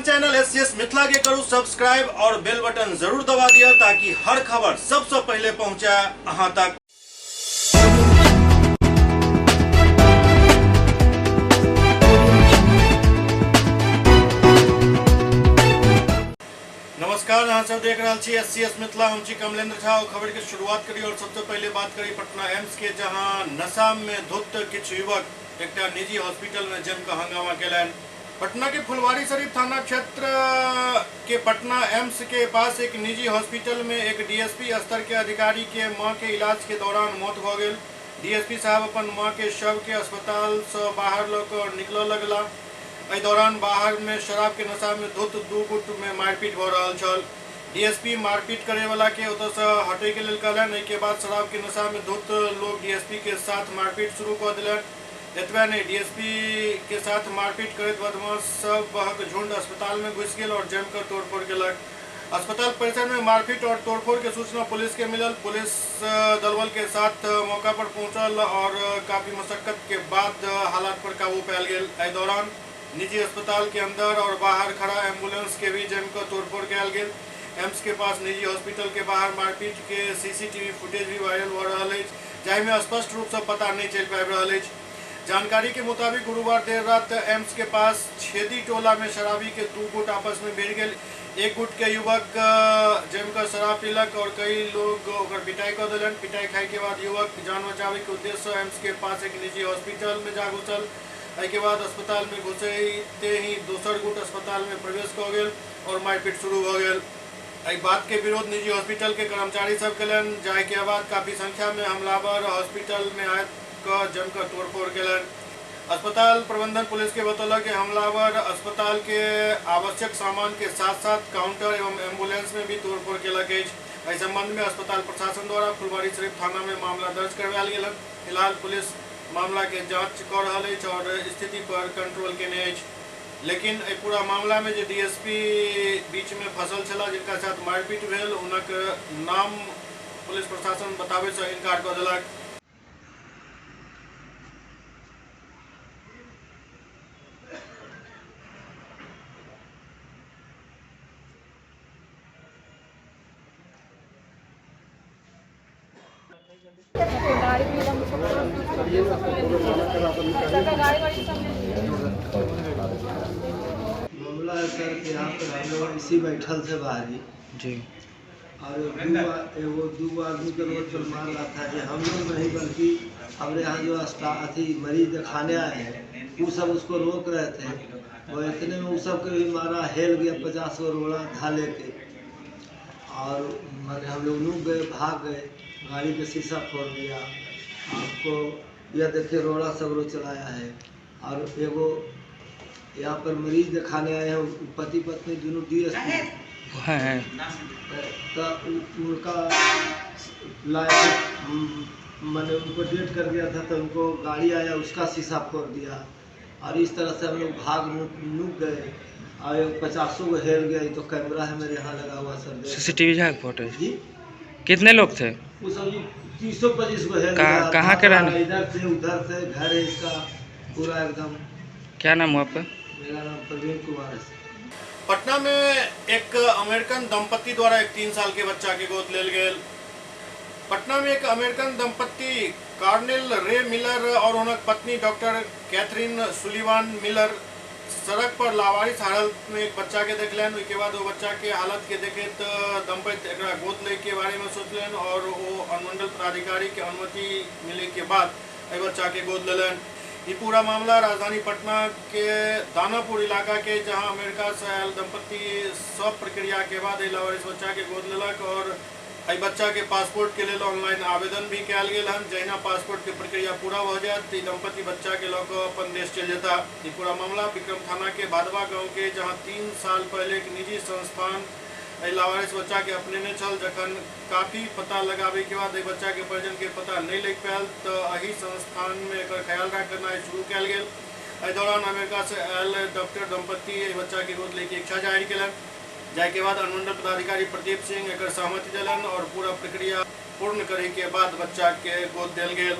अपन channel S C S Mithila के करू सब्सक्राइब और बेल बटन जरूर दबा दिया ताकि हर खबर सबसे पहले पहुंचे अहां तक। नमस्कार, अहाँ सब देख रहल छी एस सी एस मिथिला। हम छी कमलेंद्र झा। और खबर के शुरुआत करी और सबसे पहले बात करी पटना एम्स के, जहां नशा में धुत किछु युवक एकटा निजी हॉस्पिटल में जमि कऽ हंगामा केलनि। पटना के फुलवारी शरीफ थाना क्षेत्र के पटना एम्स के पास एक निजी हॉस्पिटल में एक डीएसपी स्तर के अधिकारी के मां के इलाज के दौरान मौत भऽ गेल। डीएसपी साहब अपन मां के शव के अस्पताल से बाहर लऽ कऽ निकलऽ लगला। एहि दौरान बाहर में शराब के नशा में धुत दू गुट में मारपीट भऽ रहल छल। डीएसपी मारपीट करे वाला के ओतऽ से हटै के लेल कहलनि। एहि के बाद शराब के नशा में धुत लोग डीएसपी के साथ मारपीट शुरू कऽ देलनि। एतबे नहि, डीएसपी के साथ मारपीट करैत बदमाश सबहक झुंड अस्पताल में घुसि गेल और जमि कऽ तोड़फोड़ केलक। अस्पताल परिसर में मारपीट और तोड़फोड़ के सूचना पुलिस के मिलल। पुलिस दलबल के साथ मौका पर पहुंचल और काफी मशक्कत के बाद हालात पर काबू पायल गेल। एहि दौरान निजी अस्पताल के अंदर और बाहर खड़ा एम्बुलेंस के भी जमि कऽ तोड़फोड़ कयल गेल। एम्स के पास निजी हॉस्पिटल के बाहर मारपीट के सीसीटीवी फुटेज भी वायरल भऽ रहल अछि, जाहि में स्पष्ट रूप से पता नहीं चलि पाबि रहल अछि। जानकारी के मुताबिक गुरुवार देर रात एम्स के पास छेदी टोला में शराबी के दू गुट आपस में भिड़ गेल। एक गुट के युवक जमि कऽ शराब पीलक और कई लोग ओकर पिटाई कऽ देलनि। पिटाई खाय के बाद युवक जान बचाबै के उद्देश्य से एम्स के पास एक निजी हॉस्पिटल में जा घुसल। एहि के बाद अस्पताल में घुसते ही दोसर गुट अस्पताल में प्रवेश कऽ गेल और मारपीट शुरू भऽ गेल। एहि बात के विरोध निजी हॉस्पिटल के कर्मचारी सब केलनि, जाहि के बाद काफी संख्या में हमलावर हॉस्पिटल में आबि कऽ जमि कऽ तोड़फोड़ केलनि। अस्पताल प्रबंधन पुलिस के बतौलक कि हमलावर अस्पताल के आवश्यक सामान के साथ साथ काउंटर एवं एम्बुलेंस में भी तोड़फोड़ केलक अछि। एहि संबंध में अस्पताल प्रशासन द्वारा फुलवारी शरीफ थाना में मामला दर्ज करवायल गेल। फिलहाल पुलिस मामला के जांच कऽ रहल अछि और स्थिति पर कंट्रोल केने अछि। लेकिन एहि पूरा मामला में जे डीएसपी बीच में फंसल छलाह, जिनका साथ मारपीट भेल, हुनक नाम पुलिस प्रशासन बताबै से इनकार कऽ देलक। मामला है सर कि यहाँ पर हम लोग इसी बैठल थे बाहरी जी। और एगो दू आदमी के रोड पर मार रहा था। जो हम लोग नहीं बल्कि हमारे यहाँ जो अथी मरीज दिखाने आए हैं वो सब उसको रोक रहे थे। वो इतने में वो सब के भी मारा, हेल गया 50 गो रोड़ा धा लेके और माने हम लोग रुक गए, भाग गए, गाड़ी के शीशा फोड़ दिया। आपको यह देखिए रोड़ा सब रोज चलाया है। और एगो यहाँ पर मरीज दिखाने आए हैं, पति पत्नी दोनों डी एस पी हैं, तो उनका लाया, मैंने उनको डेट कर दिया था तो उनको गाड़ी आया उसका शीशा फोड़ दिया। और इस तरह से हम लोग भाग नुक गए और एक 50 को हेल गया। ये तो कैमरा है मेरे यहाँ लगा हुआ सर, देख। सीसीटीवी है फुटेज जी। कितने लोग थे? वो सब 325 को हेल कहाँ- गया। कहाँ के रहने? इधर से उधर से घर है इसका पूरा एकदम। क्या नाम हुआ आपका? मेरा नाम प्रवीण कुमार है सर। पटना में एक अमेरिकन दंपति द्वारा एक 3 साल के बच्चा के गोद लेल गेल। पटना में एक अमेरिकन दंपति कार्नेल रे मिलर और हुनक पत्नी डॉक्टर कैथरीन सुलिवान मिलर सड़क पर लावारिस हालत में एक बच्चा के देखलनि। ओहिके बाद ओ बच्चा के हालत के देखैत दंपति एकरा गोद लै के बारे में सोचलनि और ओ अनुमंडल पदाधिकारी के अनुमति मिले के बाद एहि बच्चा के गोद लेलनि। ई पूरा मामला राजधानी पटना के दानापुर इलाका के, जहां अमेरिका से आयल दंपति सब प्रक्रिया के बाद एहि लावारिस बच्चा के गोद लेलक और एहि बच्चा के पासपोर्ट के लेल ऑनलाइन आवेदन भी कयल गेल हन। जहिना पासपोर्ट के प्रक्रिया पूरा भऽ जायत ई दंपति बच्चा के लऽ कऽ अपन देश चलि जेता। ई पूरा मामला विक्रम थाना के भादवा गांव के, जहां 3 साल पहले एक निजी संस्थान एहि लावारिस बच्चा के अपनेने छल। जखन काफी पता लगाबे के बाद एहि बच्चा के परिजन के पता नहीं लगि पायल तऽ एहि संस्थान में एकर ख्याल रखनाइ शुरू कयल गेल। एहि दौरान अमेरिका से आयल डॉक्टर दंपति एहि बच्चा के गोद लैके इच्छा जाहिर केलनि, जाहि के बाद अनुमंडल पदाधिकारी प्रदीप सिंह एकर सहमति देलनि और पूरा प्रक्रिया पूर्ण करे के बाद बच्चा के गोद देल गेल।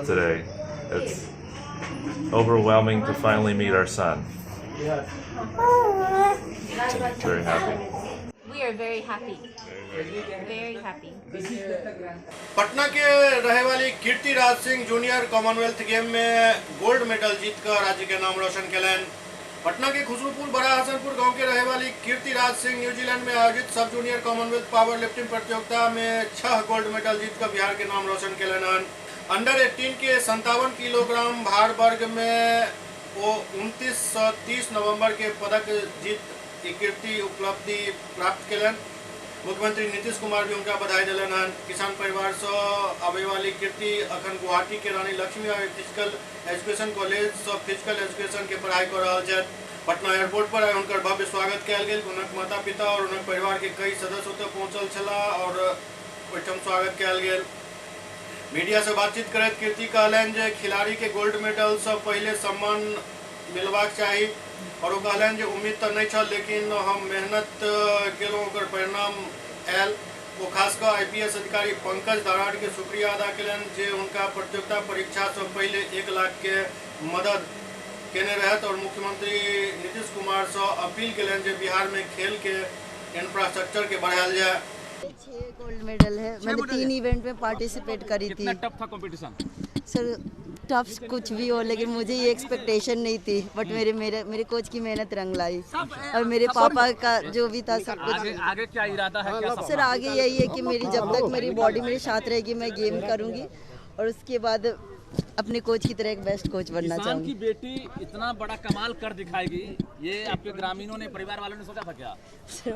Today, it's overwhelming to finally meet our son. Very happy. We are very happy. Very happy. Patna के रहे वाली Kirti Raj Singh junior Commonwealth game में गोल्ड मेडल जीतकर राज्य के नाम रोशन केलनि। पटना के खुसरूपुर बड़ा हसनपुर गांव के रहे वाली कीर्ति राज सिंह न्यूजीलैंड में आयोजित सब जूनियर कॉमनवेल्थ पावर लिफ्टिंग प्रतियोगिता में 6 गोल्ड मेडल जीतकर बिहार के नाम रोशन केलनि हन। अंडर 18 के 57 किलोग्राम भार वर्ग में वो 29 से 30 नवंबर के पदक जीत कीर्ति उपलब्धि प्राप्त केलनि। मुख्यमंत्री नीतीश कुमार भी उनका बधाई दिलन हन। किसान परिवार से आवे वाली कीर्ति अखन गुवाहाटी के रानी लक्ष्मी फिजिकल एजुकेशन कॉलेज से फिजिकल एजुकेशन के पढ़ाई कर रहल छथि। पटना एयरपोर्ट पर हुनकर भव्य स्वागत कयल गेल। हुनक माता पिता और हुनक परिवार के कई सदस्य ओतय पहुंचल छलाह और ओहिठाम स्वागत कयल गेल। मीडिया से बातचीत करैत कीर्ति कहलनि जे खिलाड़ी के गोल्ड मेडल से पहिले सम्मान मिलबाक चाही और ओ कहलनि जे उम्मीद तऽ नहि छल, लेकिन हम मेहनत केलहुँ, ओकर परिणाम आयल। ओ खास कऽ आईपीएस अधिकारी पंकज दाराड के शुक्रिया अदा केलनि जे हुनका प्रतियोगिता परीक्षा से पहिले 1 लाख के मदद केने रहत और मुख्यमंत्री नीतीश कुमार से अपील केलनि जे बिहार में खेल के इंफ्रास्ट्रक्चर के बढ़ायल जाय। 6 गोल्ड मेडल है। मैंने 3 इवेंट में पार्टिसिपेट करी थी। कितना टफ था कंपटीशन? सर टफ कुछ भी हो, लेकिन मुझे ये एक्सपेक्टेशन नहीं थी, बट मेरे मेरे मेरे कोच की मेहनत रंग लाई और मेरे पापा का जो भी था सब कुछ। आगे क्या इरादा है, क्या सर आगे यही है कि मेरी जब तक मेरी बॉडी मेरे साथ रहेगी मैं गेम करूँगी और उसके बाद अपने कोच की तरह एक बेस्ट कोच बनना चाहूँगी। चाहूँगी। की बेटी इतना बड़ा कमाल कर दिखाएगी, ये आपके ग्रामीणों ने, परिवार वालों ने सोचा था क्या? सर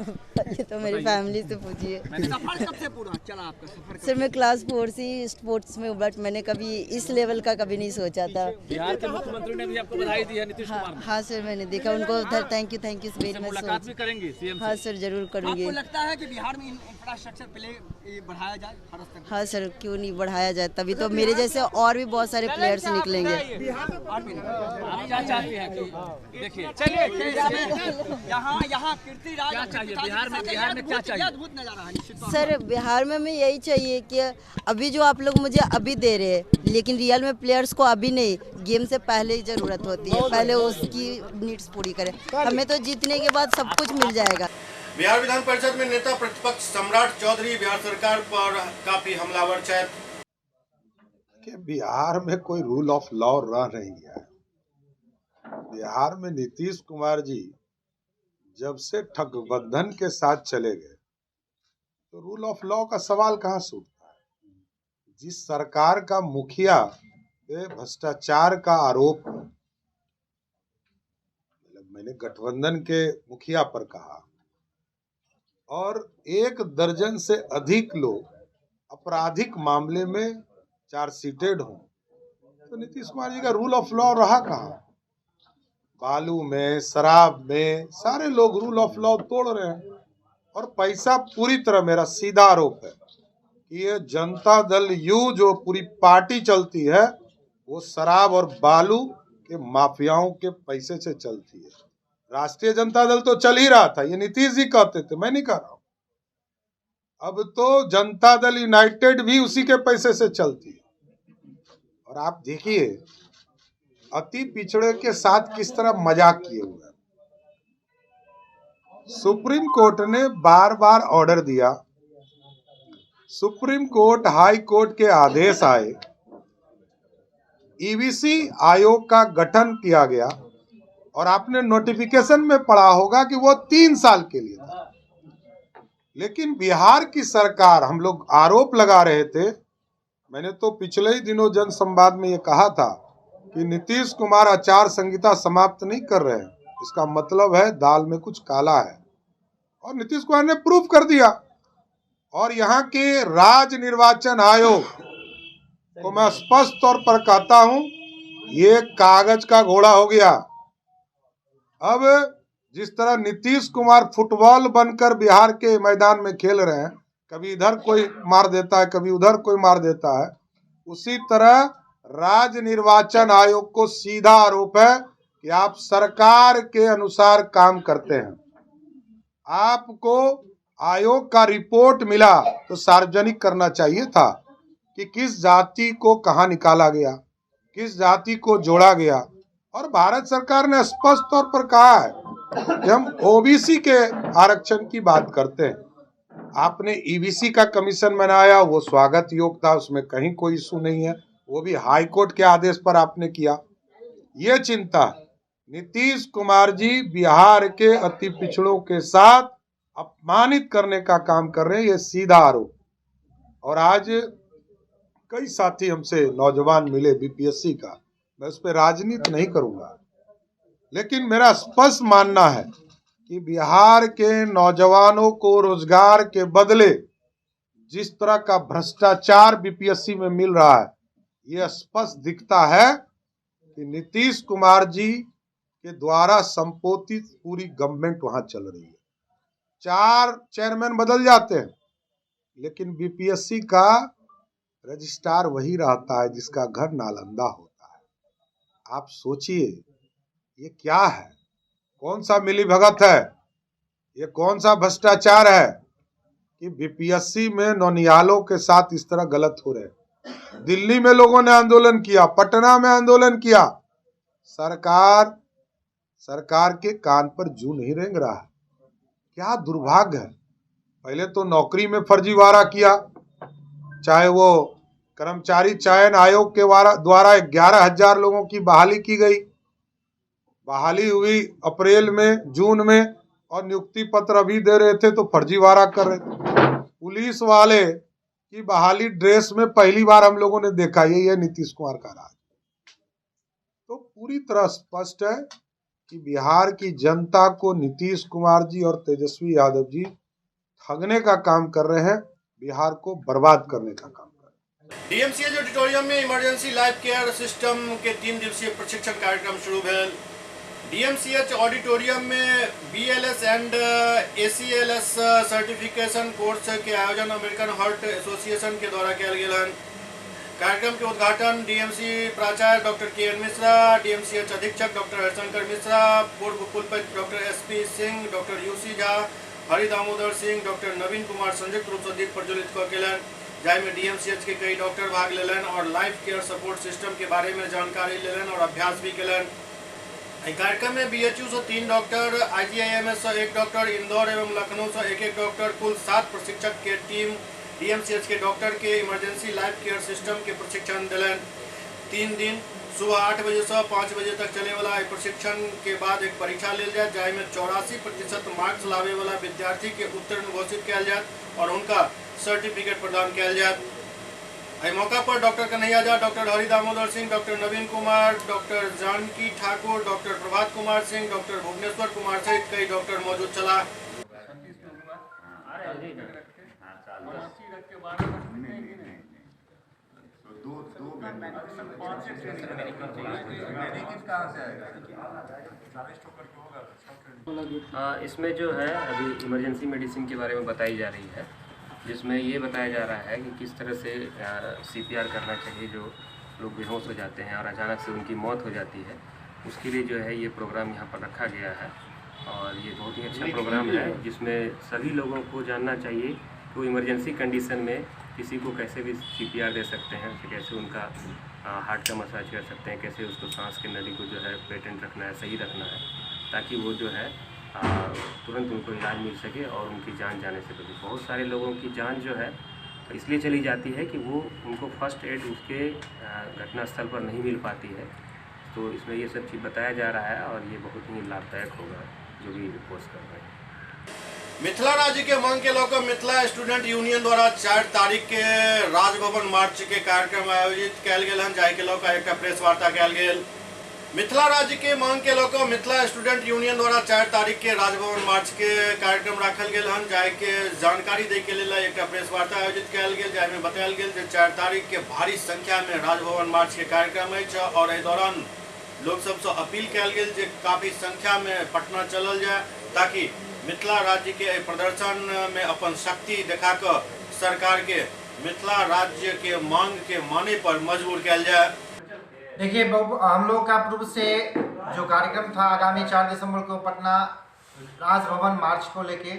ये तो मेरी फैमिली से पूछिए। सफर कब से पूरा चला आपका सफर? सर मैं क्लास 4 से ही स्पोर्ट्स में हूँ, बट मैंने कभी इस लेवल का कभी नहीं सोचा था। बिहार के मुख्यमंत्री ने भी आपको बधाई दी है, नीतीश कुमार ने। हाँ सर मैंने देखा उनको, thank you very much. मुलाकात भी करेंगे सीएम से? हाँ सर जरूर करूँगी। आपको लगता है कि बिहार में इंफ्रास्ट्रक्चर प्ले बढ़ाया जाए हर स्तर? हाँ सर क्यों नहीं बढ़ाया जाए, तभी तो मेरे जैसे और भी बहुत सारे प्लेयर्स निकलेंगे। आप क्या चाहती हैं कि देखिए चलिए यहाँ कीर्ति राज क्या चाहिए बिहार में, बिहार में क्या चाहिए? अद्भुत नजारा है निश्चित तौर सर बिहार में हमें यही चाहिए कि अभी जो आप लोग मुझे अभी दे रहे हैं, लेकिन रियल में प्लेयर्स को अभी नहीं, गेम से पहले ही जरूरत होती है, पहले उसकी नीड्स पूरी करें। हमें तो जीतने के बाद सब कुछ मिल जाएगा। बिहार विधान परिषद में नेता प्रतिपक्ष सम्राट चौधरी बिहार सरकार पर काफी हमलावर छथि। कि बिहार में कोई रूल ऑफ लॉ रह नहीं गया है। बिहार में नीतीश कुमार जी जब से ठगबंधन के साथ चले गए तो रूल ऑफ लॉ का सवाल कहाँ से उठता है। जिस सरकार का मुखिया पे भ्रष्टाचार का आरोप है, मतलब मैंने गठबंधन के मुखिया पर कहा, और 1 दर्जन से अधिक लोग आपराधिक मामले में चार्जशीटेड हों, तो नीतीश कुमार जी का रूल ऑफ लॉ रहा कहाँ? बालू में, शराब में सारे लोग रूल ऑफ लॉ तोड़ रहे हैं। और पैसा पूरी तरह, मेरा सीधा आरोप है कि ये जनता दल you जो पूरी पार्टी चलती है वो शराब और बालू के माफियाओं के पैसे से चलती है। राष्ट्रीय जनता दल तो चल ही रहा था, ये नीतीश जी कहते थे, मैं नहीं कह रहा हूं। अब तो जनता दल यूनाइटेड भी उसी के पैसे से चलती है। और आप देखिए अति पिछड़े के साथ किस तरह मजाक किए हुए हैं। सुप्रीम कोर्ट ने बार बार ऑर्डर दिया, सुप्रीम कोर्ट हाई कोर्ट के आदेश आए, ईबीसी आयोग का गठन किया गया, और आपने नोटिफिकेशन में पढ़ा होगा कि वो 3 साल के लिए था। लेकिन बिहार की सरकार, हम लोग आरोप लगा रहे थे, मैंने तो पिछले ही दिनों जन संवाद में ये कहा था कि नीतीश कुमार आचार संहिता समाप्त नहीं कर रहे हैं, इसका मतलब है दाल में कुछ काला है, और नीतीश कुमार ने प्रूफ कर दिया। और यहाँ के राज्य निर्वाचन आयोग को मैं स्पष्ट तौर पर कहता हूं, ये कागज का घोड़ा हो गया। अब जिस तरह नीतीश कुमार फुटबॉल बनकर बिहार के मैदान में खेल रहे हैं, कभी इधर कोई मार देता है, कभी उधर कोई मार देता है, उसी तरह राज्य निर्वाचन आयोग को सीधा आरोप है कि आप सरकार के अनुसार काम करते हैं। आपको आयोग का रिपोर्ट मिला तो सार्वजनिक करना चाहिए था कि किस जाति को कहाँ निकाला गया, किस जाति को जोड़ा गया। और भारत सरकार ने स्पष्ट तौर पर कहा है कि हम ओबीसी के आरक्षण की बात करते हैं। आपने ईबीसी का कमीशन बनाया, वो स्वागत योग्य था, उसमें कहीं कोई इशू नहीं है, वो भी हाई कोर्ट के आदेश पर आपने किया। ये चिंता है, नीतीश कुमार जी बिहार के अति पिछड़ों के साथ अपमानित करने का काम कर रहे हैं, ये सीधा आरोप। और आज कई साथी हमसे नौजवान मिले बीपीएससी का, मैं उस पर राजनीति नहीं करूंगा, लेकिन मेरा स्पष्ट मानना है कि बिहार के नौजवानों को रोजगार के बदले जिस तरह का भ्रष्टाचार बीपीएससी में मिल रहा है, ये स्पष्ट दिखता है कि नीतीश कुमार जी के द्वारा संपोषित पूरी गवर्नमेंट वहां चल रही है। 4 चेयरमैन बदल जाते हैं, लेकिन बीपीएससी का रजिस्ट्रार वही रहता है जिसका घर नालंदा होता है। आप सोचिए ये क्या है, कौन सा मिलीभगत है, ये कौन सा भ्रष्टाचार है कि बीपीएससी में नौनियालों के साथ इस तरह गलत हो रहे हैं। दिल्ली में लोगों ने आंदोलन किया, पटना में आंदोलन किया, सरकार के कान पर जू नहीं रेंग रहा है। क्या दुर्भाग्य है। पहले तो नौकरी में फर्जीवाड़ा किया, चाहे वो कर्मचारी चयन आयोग के द्वारा 11,000 लोगों की बहाली की गई, बहाली हुई अप्रैल में, जून में, और नियुक्ति पत्र अभी दे रहे थे तो फर्जीवाड़ा कर रहे थे। पुलिस वाले की बहाली ड्रेस में पहली बार हम लोगों ने देखा, यही है नीतीश कुमार का राज। तो पूरी तरह स्पष्ट है कि बिहार की जनता को नीतीश कुमार जी और तेजस्वी यादव जी ठगने का काम कर रहे हैं, बिहार को बर्बाद करने का काम कर रहे हैं। डीएमसीएच ऑडिटोरियम में इमरजेंसी लाइफ केयर सिस्टम के 3 दिवसीय प्रशिक्षण कार्यक्रम शुरू भेल। डीएमसीएच ऑडिटोरियम में BLS and ACLS certification course के आयोजन अमेरिकन हार्ट एसोसिएशन के द्वारा कयल गेल हन। कार्यक्रम के उद्घाटन डीएमसी प्राचार्य डॉक्टर के एन मिश्रा, डीएमसीएच अधीक्षक डॉक्टर हरिशंकर मिश्रा, पूर्व कुलपति doctor SP Singh, doctor UC Jha, Hari Damodar Singh, doctor Naveen Kumar संयुक्त रूप से दीप प्रज्वलित कऽ केलनि, जाहिमे डीएमसीएच के कई डॉक्टर भाग लेलनि और लाइफ केयर सपोर्ट सिस्टम के बारे में जानकारी लेलनि और अभ्यास भी केलनि। एहि कार्यक्रम में बीएचयू से 3 डॉक्टर, आईजीआईएमएस से 1 डॉक्टर, इंदौर एवं लखनऊ से 1-1 डॉक्टर, कुल 7 प्रशिक्षक के टीम डीएमसीएच के डॉक्टर के इमरजेंसी लाइफ केयर सिस्टम के प्रशिक्षण दिलन। 3 दिन सुबह 8 बजे से 5 बजे तक चले वाला प्रशिक्षण के बाद एक परीक्षा लेल जाए, जाहिमे 84% मार्क्स लावे वाला विद्यार्थी के उत्तीर्ण घोषित कयल जायत और उनका सर्टिफिकेट प्रदान कयल जायत। एहि मौका पर doctor Kanhaiya Jha, doctor Hari Damodar Singh, doctor Naveen Kumar, doctor Janaki Thakur, doctor Prabhat Kumar Singh, doctor Bhubaneswar Kumar सहित कई डॉक्टर मौजूद छलाह। इसमें जो है अभी इमरजेंसी मेडिसिन के बारे में बताई जा रही है, जिसमें ये बताया जा रहा है कि किस तरह से सीपीआर करना चाहिए। जो लोग बेहोश हो जाते हैं और अचानक से उनकी मौत हो जाती है, उसके लिए जो है ये प्रोग्राम यहाँ पर रखा गया है और ये बहुत ही अच्छा प्रोग्राम है, जिसमें सभी लोगों को जानना चाहिए कि वो इमरजेंसी कंडीशन में किसी को कैसे भी सीपीआर दे सकते हैं, कैसे उनका हार्ट का मसाज कर सकते हैं, कैसे उसको सांस के नली को जो है पेटेंट रखना है, सही रखना है, ताकि वो जो है तुरंत उनको इलाज मिल सके और उनकी जान जाने से बचे। बहुत सारे लोगों की जान जो है इसलिए चली जाती है कि वो उनको फर्स्ट एड उसके घटनास्थल पर नहीं मिल पाती है। तो इसमें ये सब चीज़ बताया जा रहा है और ये बहुत ही लाभदायक होगा जो भी कोर्स कर रहे हैं। मिथिला राज्य के मांग के लऽ मिथिला स्टूडेंट यूनियन द्वारा 4 तारीख के राजभवन मार्च के कार्यक्रम आयोजित कयल गेल हन, जाहि के लऽ कऽ एकटा प्रेस वार्ता कयल गेल। मिथिला राज्य के मांग के लऽ मिथिला स्टूडेंट यूनियन द्वारा 4 तारीख के राजभवन मार्च के कार्यक्रम राखल गेल हन, जाहि के जानकारी दै के लेल एकटा प्रेस वार्ता आयोजित कयल गेल, जाहिमे बतायल गेल जे 4 तारीख के भारी संख्या में राजभवन मार्च के कार्यक्रम अछि और एहि दौरान लोक सबसँ अपील कयल गेल जे काफी संख्या में पटना चलल जाय, ताकि मिथिला राज्य के प्रदर्शन में अपन शक्ति देखा कऽ सरकार के मिथिला राज्य के मांग के माने पर मजबूर कयल जाय। देखिए, हम लोग का पूर्व से जो कार्यक्रम था आगामी 4 दिसंबर को पटना राजभवन मार्च को लेके,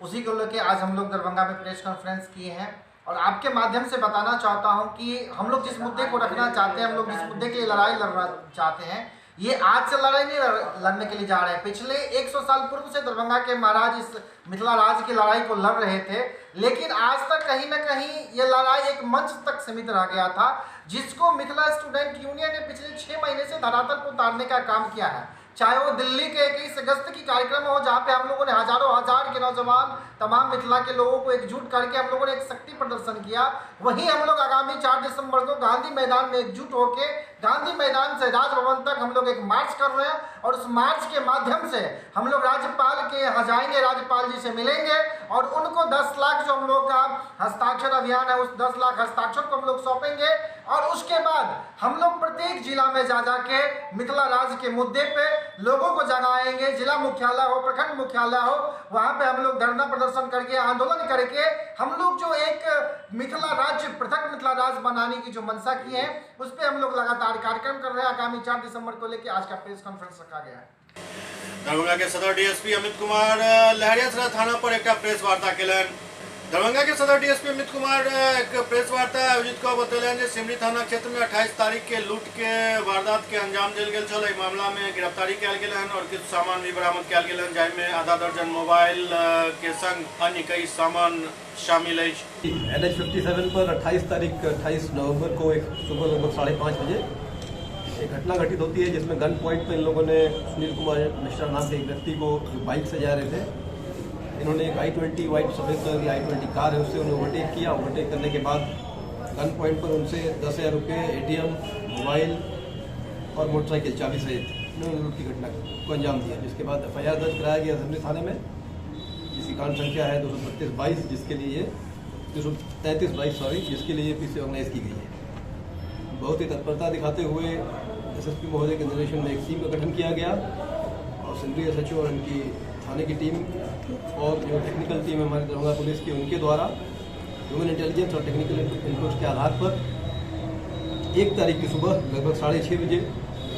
उसी को लेके आज हम लोग दरभंगा में प्रेस कॉन्फ्रेंस किए हैं और आपके माध्यम से बताना चाहता हूं कि हम लोग जिस मुद्दे को रखना चाहते हैं, हम लोग जिस मुद्दे के लिए लड़ाई लड़ना चाहते हैं, ये आज से लड़ाई नहीं लड़ने के लिए जा रहे हैं। पिछले 100 साल पूर्व से दरभंगा के महाराज इस मिथिला राज्य की लड़ाई को लड़ रहे थे, लेकिन आज तक कहीं ना कहीं ये लड़ाई एक मंच तक सीमित रह गया था, जिसको मिथिला स्टूडेंट यूनियन ने पिछले 6 महीने से धरातल पर उतारने का काम किया है। चाहे वो दिल्ली के 21 अगस्त की कार्यक्रम हो, जहाँ पे हम लोगों ने हजारों हजार के नौजवान तमाम मिथिला के लोगों को एकजुट करके हम लोगों ने एक शक्ति प्रदर्शन किया, वहीं हम लोग आगामी 4 दिसंबर को गांधी मैदान में एकजुट होके गांधी मैदान से राजभवन तक हम लोग एक मार्च कर रहे हैं और उस मार्च के माध्यम से हम लोग राज्यपाल के यहाँ जाएंगे, राज्यपाल जी से मिलेंगे और उनको 10 लाख जो हम लोग का हस्ताक्षर अभियान है उस 10 लाख हस्ताक्षर को हम लोग सौंपेंगे और उसके बाद हम लोग प्रत्येक जिला में जा जाके मिथिला राज्य के मुद्दे पे लोगों को जगाएंगे। जिला मुख्यालय हो, प्रखंड मुख्यालय हो, वहाँ पे हम लोग धरना प्रदर्शन करके, आंदोलन करके हम लोग जो एक मिथिला राज्य, पृथक मिथिला राज्य बनाने की जो मंशा की है उस पर हम लोग लगातार कार्यक्रम कर रहे हैं। आगामी 4 दिसंबर को लेकर आज का प्रेस कॉन्फ्रेंस रखा गया है। दरभंगा के सदर डीएसपी अमित कुमार लहरियासराय थाना पर एक प्रेस वार्ता केलनि। दरभंगा के सदर डीएसपी अमित कुमार एक प्रेस वार्ता आयोजित कऽ बतेलनि जे सिमरी थाना क्षेत्र में 28 तारीख के लूट के वारदात के अंजाम देल गेल छल। एहि मामला में गिरफ्तारी कयल गेल हन और किछु सामान भी बरामद कयल गेल हन, जाहिमे आधा दर्जन मोबाइल के संग अन्य कई सामान शामिल अछि। NH 57 पर 28 तारीख 28 नवंबर को एक सुबह लगभग 5:30 बजे एक घटना घटित होती है, जिसमें गन पॉइंट पर इन लोगों ने सुनील कुमार मिश्रा नाम के एक व्यक्ति को जो बाइक से जा रहे थे, इन्होंने एक i20 white सफ़ेद कलर की i20 car है उससे उन्हें ओवरटेक किया। ओवरटेक करने के बाद गन पॉइंट पर उनसे 10,000 रुपये, ATM, mobile और मोटरसाइकिल चाबी सहित इन्होंने लूट की घटना को अंजाम दिया, जिसके बाद FIR दर्ज कराया गया सिमरी थाने में, जिसकी कांड संख्या है 232-22, जिसके लिए 233-22 सॉरी, जिसके लिए पीसी ऑर्गेनाइज की गई है। बहुत ही तत्परता दिखाते हुए SSP महोदय के निर्देशन में एक टीम का गठन किया गया और सिमरी SHO और उनकी थाने की टीम और जो टेक्निकल टीम है हमारी दरभंगा पुलिस की, उनके द्वारा ह्यूमन इंटेलिजेंस और टेक्निकल इनपुट्स के आधार पर 1 तारीख की सुबह लगभग 6:30 बजे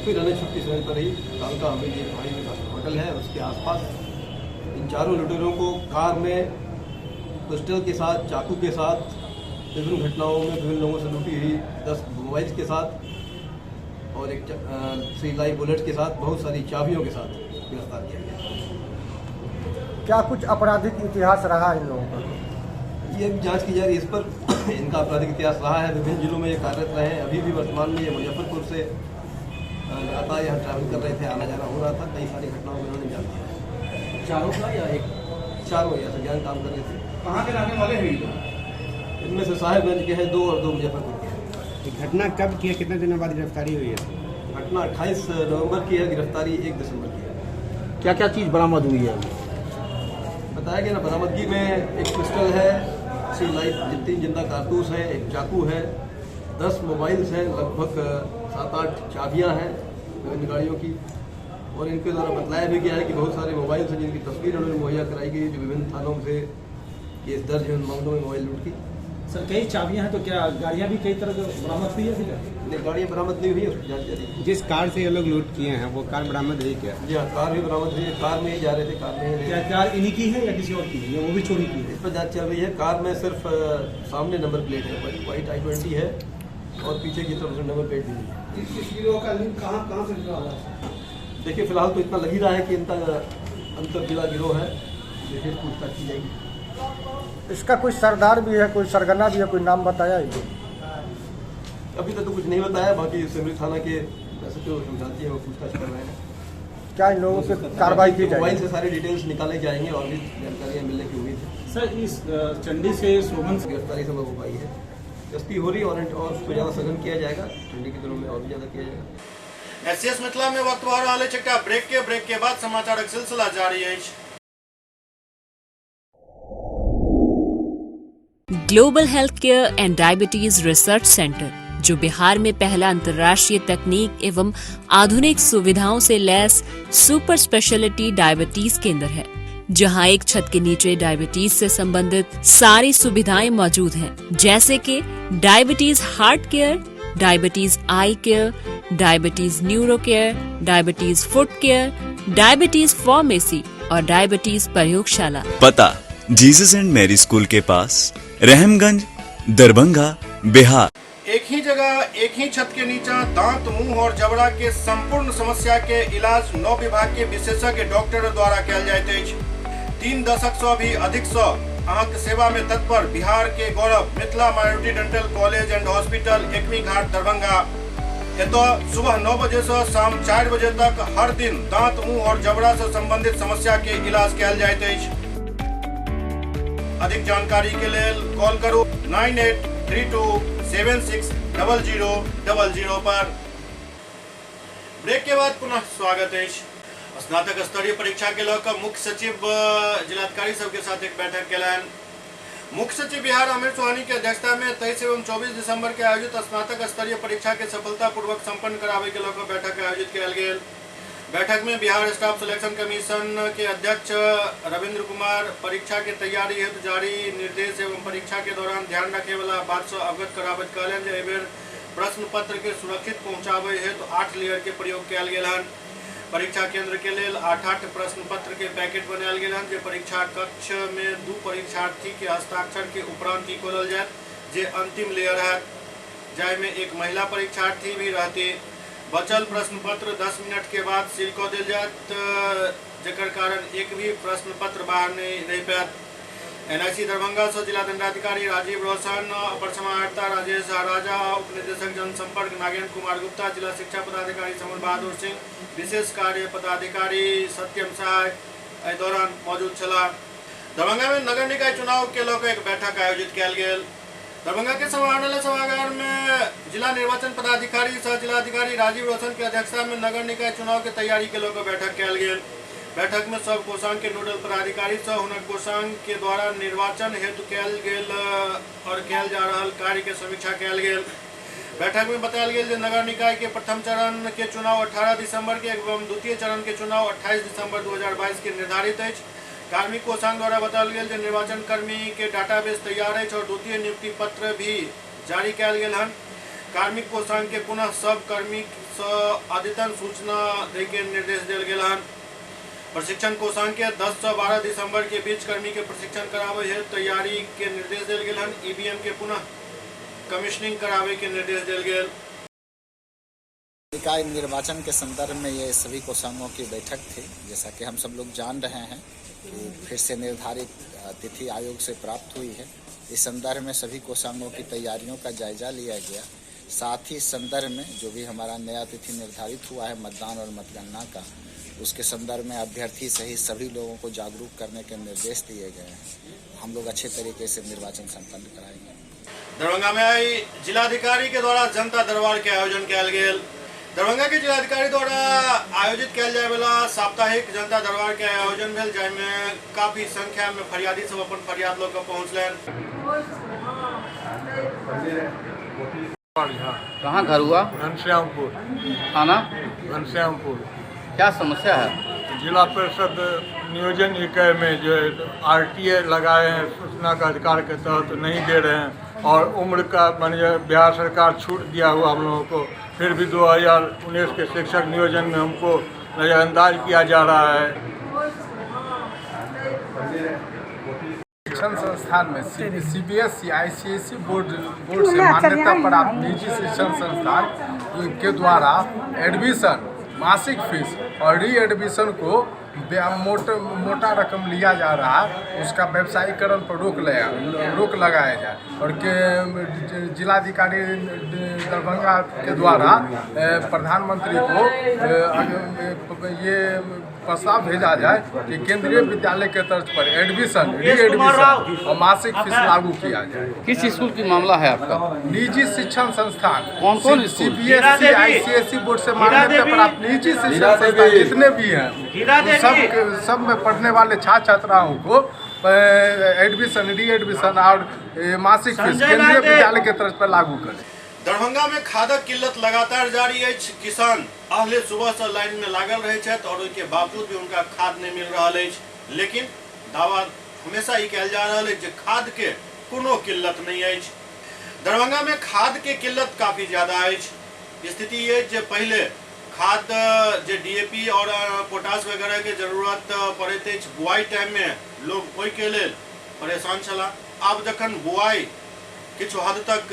फिर NH 57 पर ही कालका हवेली भाई होटल है उसके आसपास इन चारों लुटेरों को कार में पिस्टल के साथ, चाकू के साथ, विभिन्न घटनाओं में विभिन्न लोगों से लूटी हुई 10 मोबाइल्स के साथ और एक 3 लाइव बुलेट्स के साथ, बहुत सारी चाबियों के साथ गिरफ्तार किया गया। क्या कुछ आपराधिक इतिहास रहा है इन लोगों का? ये भी जांच की जा रही है इस पर। इनका आपराधिक इतिहास रहा है, विभिन्न जिलों में ये कार्यरत रहे हैं। अभी भी वर्तमान में ये मुजफ्फरपुर से लगातार यहाँ ट्रैवल कर रहे थे, आना जाना हो रहा था। कई सारी घटनाओं में उन्होंने जान दिया है। चारों का या एक चारों या संज्ञान काम कर रहे थे। कहाँ के रहने वाले हैं ये लोग? इनमें से साहेबगंज के हैं 2 और 2 मुजफ्फरपुर के हैं। घटना कब की है, कितने दिनों बाद गिरफ्तारी हुई है? घटना 28 नवंबर की है, गिरफ्तारी 1 दिसंबर की है। क्या क्या चीज़ बरामद हुई है? बताया गया ना, बरामदगी में एक पिस्टल है, 3 लाइव 3 जिंदा कारतूस है, एक चाकू है, 10 मोबाइल्स हैं, लगभग 7-8 चाबियां हैं विभिन्न गाड़ियों की और इनके द्वारा बतलाया भी गया है कि बहुत सारे मोबाइल्स हैं जिनकी तस्वीर उन्होंने मुहैया कराई गई, जो विभिन्न थानों से केस दर्ज है उन मामलों में मोबाइल लूट की। सर कई चाबियां हैं तो क्या गाड़ियां भी कई तरह से बरामद हुई है? नहीं, गाड़ियाँ बरामद नहीं हुई है, उसकी जांच जारी है। जिस कार से ये लोग लूट किए हैं वो कार बरामद हुई क्या? जी हाँ, कार भी बरामद हुई है। कार में ही जा रहे थे, कार में ही। क्या कार इन्हीं की है या किसी और की है, या वो भी चोरी की है? इस पर जाँच चल रही है। कार में सिर्फ सामने नंबर प्लेट है, वाइट i20 है और पीछे की तरफ से नंबर प्लेट भी नहीं है। इस गिरोह का लिंक कहाँ कहाँ से जुड़ा हुआ है? देखिए फिलहाल तो इतना लग ही रहा है कि इनका अंतर जिला गिरोह है, विशेष पूछताछ की जाएगी। इसका कोई सरदार भी है, कोई सरगना भी है, कोई नाम बताया है? अभी तक तो कुछ नहीं बताया। बाकी सिमरी थाना के SHO समझाती है, वो पूछताछ कर रहे हैं। क्या इन लोगों से कार्रवाई की जाएगी? मोबाइल से सारी डिटेल्स निकाले जाएंगे और भी जानकारियाँ मिलने की उम्मीद है। सर इस चंडी से शोभन गिरफ्तारी संभव हो पाई है, गश्ती हो रही और उसको ज़्यादा सघन किया जाएगा, ठंडी के दिनों में और भी ज़्यादा किया जाएगा। एससीएस मिथिला में वक्त भऽ रहल अछि एकटा ब्रेक के बाद समाचारक सिलसिला जारी अछि। Global health care and diabetes research centre, जो बिहार में पहला अंतर्राष्ट्रीय तकनीक एवं आधुनिक सुविधाओं से लैस सुपर स्पेशलिटी डायबिटीज केंद्र है, जहां एक छत के नीचे डायबिटीज से संबंधित सारी सुविधाएं मौजूद हैं, जैसे कि diabetes heart care, diabetes eye care, diabetes neuro care, diabetes foot care, diabetes pharmacy और डायबिटीज प्रयोगशाला। पता जीसस एंड मैरी स्कूल के पास, रहमगंज, दरभंगा, बिहार। एक ही जगह एक ही छत के नीचा दांत, मुंह और जबड़ा के संपूर्ण समस्या के इलाज 9 विभाग के विशेषज्ञ डॉक्टर द्वारा कयल जाइत अछि। 3 दशक से भी अधिक से अहाँके सेवा में तत्पर बिहार के गौरव Mithila minority dental college and hospital, Ekmi Ghat, Darbhanga. एतऽ सुबह 9 बजे से शाम 4 बजे तक हर दिन दांत, मुंह और जबड़ा से संबंधित समस्या के इलाज कयल जाइत अछि। अधिक जानकारी के लेल कॉल करू 9832760000 पर। ब्रेक के बाद पुनः स्वागत अछि। स्नातक स्तरीय परीक्षा के लऽ कऽ मुख्य सचिव जिलाधिकारी सबके साथ एक बैठक केलनि। मुख्य सचिव बिहार आमिर सुहानी के अध्यक्षता में 23 एवं 24 दिसंबर के आयोजित स्नातक स्तरीय परीक्षा के सफलतापूर्वक संपन्न करावे के लऽ कऽ बैठक आयोजित कयल गेल। बैठक में बिहार स्टाफ सिलेक्शन कमीशन के अध्यक्ष रविंद्र कुमार परीक्षा के तैयारी हेतु जारी निर्देश एवं परीक्षा के दौरान ध्यान रखे वाला बात से अवगत कराबैत कहलनि जे एहि बेर प्रश्न पत्र के सुरक्षित पहुँचाबै हेतु 8 लेयर के प्रयोग कयल गेल हन। परीक्षा केंद्र के लेल 8-8 प्रश्न पत्र के पैकेट बनायल गेल हन, जे परीक्षा कक्ष में 2 परीक्षार्थी के हस्ताक्षर के उपरांत ही खोलल जायत, जे अंतिम लेयर है, जाहिमे एक महिला परीक्षार्थी भी रहती। बचल प्रश्न पत्र 10 मिनट के बाद सील कऽ देल जायत, जकर कारण एक भी प्रश्न पत्र बाहर नहीं रहि पायत। एनआईसी दरभंगा से जिला दंडाधिकारी राजीव रोशन, अपर समाहर्ता राजेश राजा, उप निदेशक जनसंपर्क नागेंद्र कुमार गुप्ता, जिला शिक्षा पदाधिकारी समर बहादुर सिंह, विशेष कार्य पदाधिकारी सत्यम सहाय एहि दौरान मौजूद छलाह। दरभंगा में नगर निकाय चुनाव के लऽ कऽ एक बैठक आयोजित कयल गेल। दरभंगा के समाहरणालय सभागार में जिला निर्वाचन पदाधिकारी सह जिलाधिकारी राजीव रोशन के अध्यक्षता में नगर निकाय चुनाव के तैयारी के लऽ कऽ बैठक कयल गेल। बैठक में सब कोषांग के नोडल पदाधिकारी सह हुनक कोषांग के द्वारा निर्वाचन हेतु कयल गेल और कयल जा रहल कार्य के समीक्षा कयल गेल। बैठक में बतायल गेल जे नगर निकाय के प्रथम चरण के चुनाव 18 दिसंबर के एवं द्वितीय चरण के चुनाव 28 दिसंबर 2022 के निर्धारित अछि। कार्मिक कोषांग द्वारा बतायल गेल जे निर्वाचन कर्मी के डाटाबेस तैयार अछि और द्वितीय नियुक्ति पत्र भी जारी कयल गेल हन। कार्मिक कोषांग के पुनः सब कर्मी से अद्यतन सूचना दै के निर्देश देल गेल हन। प्रशिक्षण कोषांग के 10 से 12 दिसंबर के बीच कर्मी के प्रशिक्षण करावे हेतु तैयारी के निर्देश देल गेल हन। ईवीएम के पुनः कमीशनिंग करावे के निर्देश देल गेल। निकाय निर्वाचन के संदर्भ में ये सभी कोषांगों की बैठक थी। जैसा कि हम सब लोग जान रहे हैं कि फिर से निर्धारित तिथि आयोग से प्राप्त हुई है। इस संदर्भ में सभी कोषांगों की तैयारियों का जायजा लिया गया। साथ ही इस संदर्भ में जो भी हमारा नया तिथि निर्धारित हुआ है मतदान और मतगणना का, उसके संदर्भ में अभ्यर्थी सहित सभी लोगों को जागरूक करने के निर्देश दिए गए हैं। हम लोग अच्छे तरीके से निर्वाचन संपन्न कराएंगे। दरभंगा में आई जिलाधिकारी के द्वारा जनता दरबार के आयोजन कयल गेल। दरभंगा के जिलाधिकारी द्वारा आयोजित कयल जाय वाला साप्ताहिक जनता दरबार के आयोजन भेल, जाहिमे काफी संख्या में फरियादी सब अपन फरियाद लऽ कऽ पहुँचलनि। कहाँ घर हुआ? घनश्यामपुर। थाना घनश्यामपुर। क्या समस्या है? जिला परिषद नियोजन इकाई में जो आरटीए लगाए हैं सूचना का अधिकार के तहत नहीं दे रहे हैं और उम्र का माने बिहार सरकार छूट दिया हुआ हम लोगों को, फिर भी 2019 के शिक्षक नियोजन में हमको नज़रअंदाज किया जा रहा है। शिक्षण संस्थान में सीबीएसई आईसीएसई बोर्ड से मान्यता प्राप्त निजी शिक्षण संस्थान के द्वारा एडमिशन, मासिक फीस और री एडमिशन को मोटा रकम लिया जा रहा है, उसका व्यवसायीकरण पर रोक लगाया जाए और के जिलाधिकारी दरभंगा के द्वारा प्रधानमंत्री को ये प्रस्ताव भेजा जाए कि केंद्रीय विद्यालय के तर्ज पर एडमिशन, री एडमिशन और मासिक फीस लागू किया जाए। किस स्कूल की मामला है आपका? निजी शिक्षण संस्थान। कौन कौन स्कूल? सीबीएसई आईसीएसई बोर्ड से मान्यता प्राप्त निजी शिक्षण संस्थान जितने भी हैं सब में पढ़ने वाले छात्र छात्राओं को एडमिशन, री एडमिशन और मासिक फीस केंद्रीय विद्यालय के तर्ज पर लागू करें। दरभंगा में खादक किल्लत लगातार जारी अछि। किसान अहले सुबह से लाइन में लागल रहे छथि और ओहिके बावजूद भी उनका खाद नहीं मिल रहा अछि। लेकिन दावा हमेशा ई कयल जा रहल अछि जे खाद के कोनो किल्लत नहीं अछि। दरभंगा में खाद के किल्लत काफी ज्यादा अछि। स्थिति ये जे पहले खाद जे डीएपी और पोटास वगैरह के जरूरत पड़ैत अछि बुआई टाइम में लोग ओहिके लेल परेशान छलाह। आब जखन बुआई किछु हद तक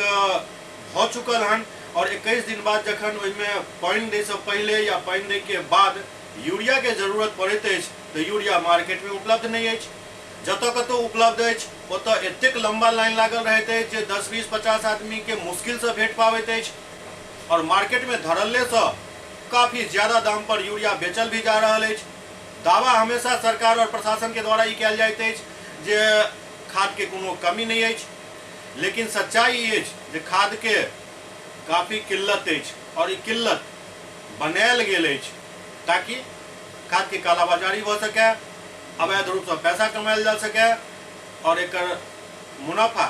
भऽ चुकल हन और 21 दिन बाद जखन ओहिमे पानि दै से पहिले या पानि दै के बाद यूरिया के जरूरत पड़ैत अछि तऽ यूरिया मार्केट में उपलब्ध नहीं अछि। जतऽ कतौ उपलब्ध अछि ओतऽ एतेक लंबा लाइन लागल रहैत अछि जे 10, 20, 50 आदमी के मुश्किल से भेट पाबैत अछि और मार्केट में धड़ल्ले से काफ़ी ज़्यादा दाम पर यूरिया बेचल भी जा रहल अछि। दावा हमेशा सरकार और प्रशासन के द्वारा ई कयल जाइत अछि जे खाद के कोनो कमी नहीं अछि, लेकिन सच्चाई ई अछि जे खाद के काफ़ी किल्लत अछि और ई किल्लत बनायल गेल अछि ताकि खाद के कालाबाजारी भऽ सके, अवैध रूपसँ पैसा कमायल जा सके और एकर मुनाफा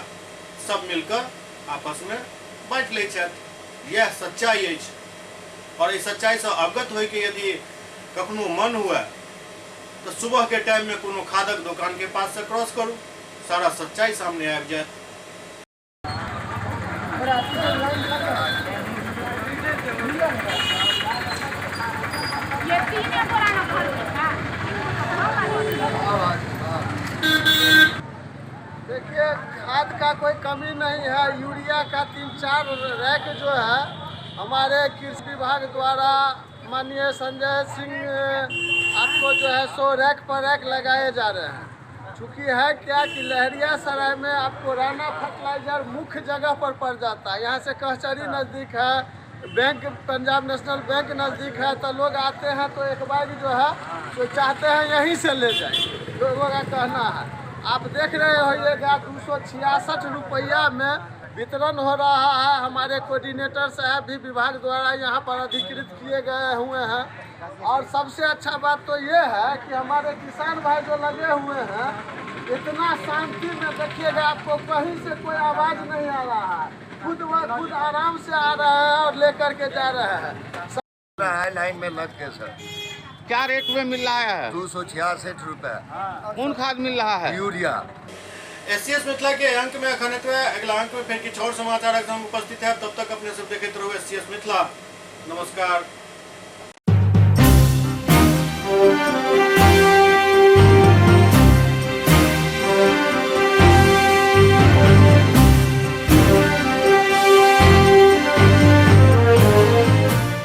सब मिलकर आपस में बाँटि लै छथि। यह सच्चाई अछि और इस सच्चाई से अवगत होय के यदि कखनो मन हुए तो सुबह के टाइम में कोनो खादक दुकान के पास से क्रॉस करू, सारा सच्चाई सामने आबि जायत। देखिए, खाद का कोई कमी नहीं है। यूरिया का 3-4 रैक जो है हमारे कृषि विभाग द्वारा माननीय संजय सिंह आपको जो है 100 रैक पर रैक लगाए जा रहे हैं। चूँकि है क्या कि लहरिया सराय में आपको राणा फर्टिलाइजर मुख्य जगह पर पड़ जाता है। यहाँ से कहचरी नज़दीक है, बैंक पंजाब नेशनल बैंक नज़दीक है, तो लोग आते हैं तो एक बार जो है जो चाहते हैं यहीं से ले जाए, लोगों का कहना है। आप देख रहे होइएगा 266 रुपया में वितरण हो रहा है। हमारे कोऑर्डिनेटर साहब भी विभाग द्वारा यहाँ पर अधिकृत किए गए हुए हैं। और सबसे अच्छा बात तो ये है कि हमारे किसान भाई जो लगे हुए हैं इतना शांति में, देखिएगा आपको कहीं से कोई आवाज़ नहीं आ रहा है, खुद ब खुद आराम से आ रहे हैं और लेकर के जा रहे हैं। लाइन में लग के सर क्या रेट में मिल रहा है? 266 रुपये। कौन खाद मिल रहा है? यूरिया। एससीएस मिथिला के अंक में अखन एतबे। अगला अंक में फिर किछु और समाचारक संग उपस्थित है। तब तक अपने सब देखैत रहू एससीएस मिथिला। नमस्कार।